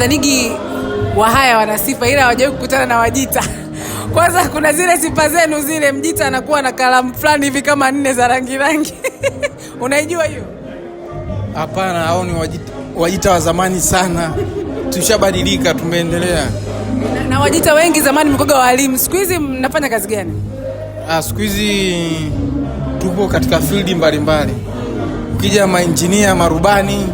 Nadhanigi Wahaya wana sifa ila hawajawahi kukutana na Wajita. Kwanza kuna zile sifa zenu zile, Mjita anakuwa na kalamu fulani hivi kama nne za rangi rangi. Unaijua hiyo? Hapana, hao ni Wajita wa zamani sana, tushabadilika, tumeendelea. Na Wajita wengi zamani mlikuwa walimu, siku hizi mnafanya kazi gani? Siku hizi tupo katika field mbalimbali, ukija mainjinia, marubani,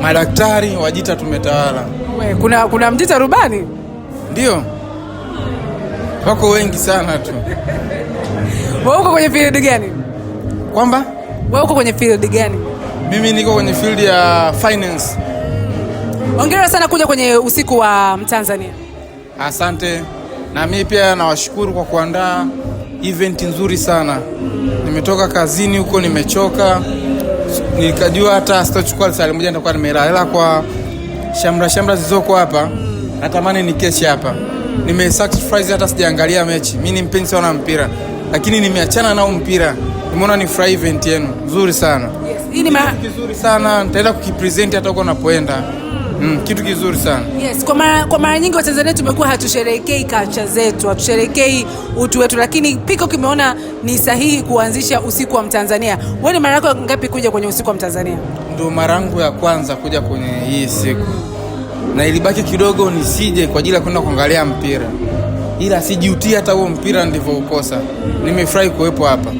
madaktari, Wajita tumetawala. We, kuna Mjita rubani? Ndio, wako wengi sana tu. Wewe uko kwenye field gani? Kwamba Wewe uko kwenye field gani? Mimi niko kwenye field ya finance. Hongera sana kuja kwenye usiku wa Mtanzania. Asante, na mimi pia nawashukuru kwa kuandaa event nzuri sana. Nimetoka kazini huko nimechoka, nikajua hata sitachukua saa moja nitakuwa nimelala, ila kwa shamra shamra zilizoko hapa natamani nikeshe hapa. Nime sacrifice hata sijaangalia mechi. Mimi ni mpenzi sana wa mpira, lakini nimeachana nao mpira. Nimeona ni furahi event yenu nzuri sana. Yes. Hii ni Kitu kizuri sana, nitaenda kukipresent hata huko napoenda. Kitu kizuri sana. Yes, kwa mara nyingi Watanzania tumekuwa hatusherehekei culture zetu, hatusherehekei utu wetu, lakini Peacock imeona ni sahihi kuanzisha usiku wa Mtanzania. Wewe ni mara yako ngapi kuja kwenye usiku wa Mtanzania? Ndo mara yangu ya kwanza kuja kwenye hii siku, na ilibaki kidogo nisije kwa ajili ya kwenda kuangalia mpira, ila sijutia hata huo mpira nilivyoukosa. Nimefurahi kuwepo hapa,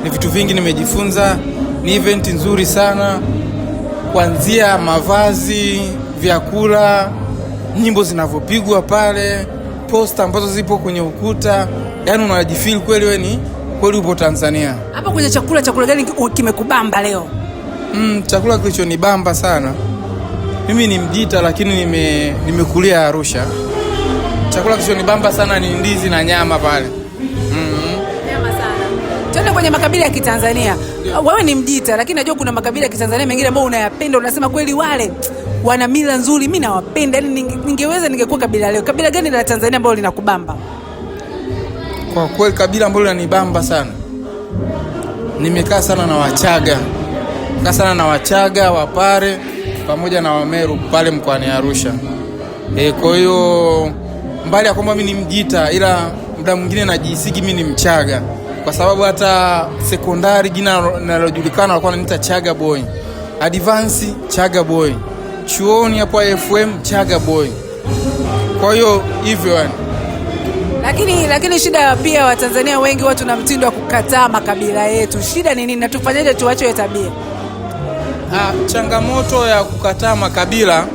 ni vitu vingi nimejifunza, ni event nzuri sana, kuanzia mavazi, vyakula, nyimbo zinavyopigwa pale, posta ambazo zipo kwenye ukuta, yaani unajifeel kweli wewe ni kweli upo Tanzania. Hapa kwenye chakula, chakula gani kimekubamba leo? Chakula kilichonibamba sana, mimi ni Mjita lakini nimekulia Arusha. Chakula kilichonibamba sana ni ndizi na nyama pale. Nyama sana. Tuende kwenye makabila ya Kitanzania. Wewe ni Mjita lakini najua kuna makabila ya Kitanzania mengine ambayo unayapenda, unasema kweli wale wana mila nzuri, mimi nawapenda. Yaani ningeweza ningekuwa kabila leo. Kabila gani la Tanzania ambalo linakubamba? Kwa kweli kabila ambalo linanibamba sana, nimekaa sana na Wachaga, kaa sana na Wachaga, Wapare pamoja na Wameru pale mkoani Arusha. Kwa hiyo mbali ya kwamba mimi ni Mjita, ila muda mwingine najihisigi mimi ni Mchaga kwa sababu hata sekondari jina linalojulikana walikuwa wananiita Chaga boy, advance Chaga boy, chuoni hapo IFM Chaga boy. Kwa hiyo hivyo yani. Lakini shida pia Watanzania wengi watu na mtindo wa kukataa makabila yetu. Shida ni nini na tufanyeje tuache hiyo tabia? Changamoto ya kukataa makabila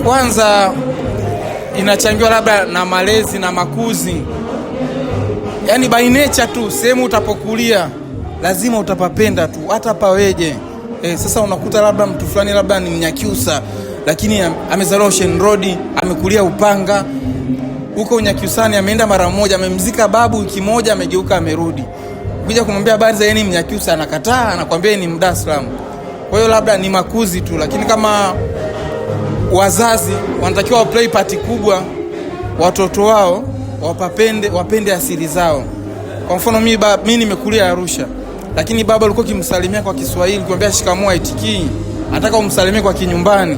kwanza inachangiwa labda na malezi na makuzi, yaani by nature tu sehemu utapokulia lazima utapapenda tu hata paweje. Sasa unakuta labda mtu fulani labda ni Mnyakyusa lakini amezaliwa Ocean Road, amekulia Upanga huko Unyakyusani, ameenda mara moja, amemzika babu wiki moja, amegeuka amerudi. Ukija kumwambia habari za yeye ni Mnyakyusa anakataa, anakwambia yeye ni Mdar es Salaam. Kwa hiyo labda ni makuzi tu, lakini kama wazazi wanatakiwa wa play part kubwa, watoto wao wapapende, wapende asili zao. Kwa mfano mimi nimekulia Arusha, lakini baba alikuwa ukimsalimia kwa Kiswahili, kumwambia shikamoo haitikii, anataka umsalimie kwa kinyumbani.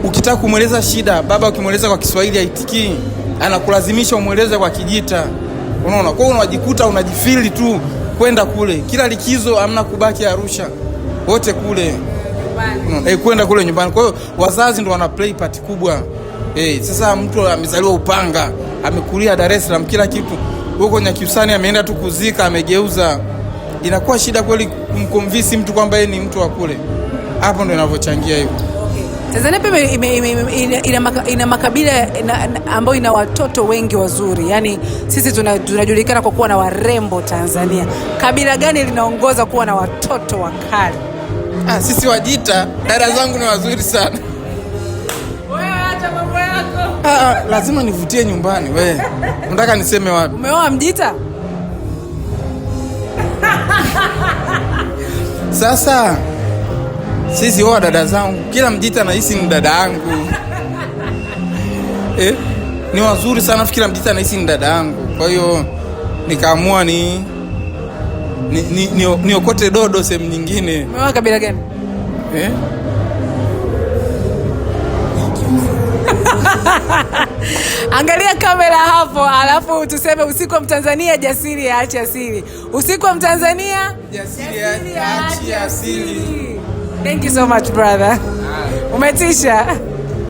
Ukitaka kumweleza shida, baba ukimweleza kwa Kiswahili haitikii, anakulazimisha umweleze kwa Kijita. Unaona, kwa hiyo unajikuta unajifeel tu kwenda kule. Kila likizo hamna kubaki Arusha, wote kule. Unaona, kwenda kule nyumbani. Kwa hiyo wazazi ndo wana play part kubwa. Sasa mtu amezaliwa Upanga, amekulia Dar es Salaam, kila kitu huko Nyakyusani, ameenda tu kuzika, amegeuza. Inakuwa shida kweli kumconvince mtu kwamba yeye ni mtu wa kule. Hapo ndo inavyochangia hivyo. Tanzania pia ina makabila ambayo ina watoto wengi wazuri. Yaani sisi tunajulikana kwa kuwa na warembo Tanzania. Kabila gani linaongoza kuwa na watoto wakali? Sisi Wajita, dada zangu ni wazuri sana. Wewe acha mambo yako. Lazima nivutie nyumbani we. Unataka niseme wapi? Umeoa Mjita? Sasa sisi oa dada zangu, kila Mjita anahisi ni dada yangu. Ni wazuri sana, kila Mjita anahisi ni dada yangu. Kwa hiyo nikaamua niokote dodo sehemu nyingine. Umeoa kabila gani? Angalia kamera hapo, alafu tuseme usiku wa Mtanzania, jasiri aache asili. Usiku wa Mtanzania, Jasiri aache asili. Thank you so much, brother. Umetisha.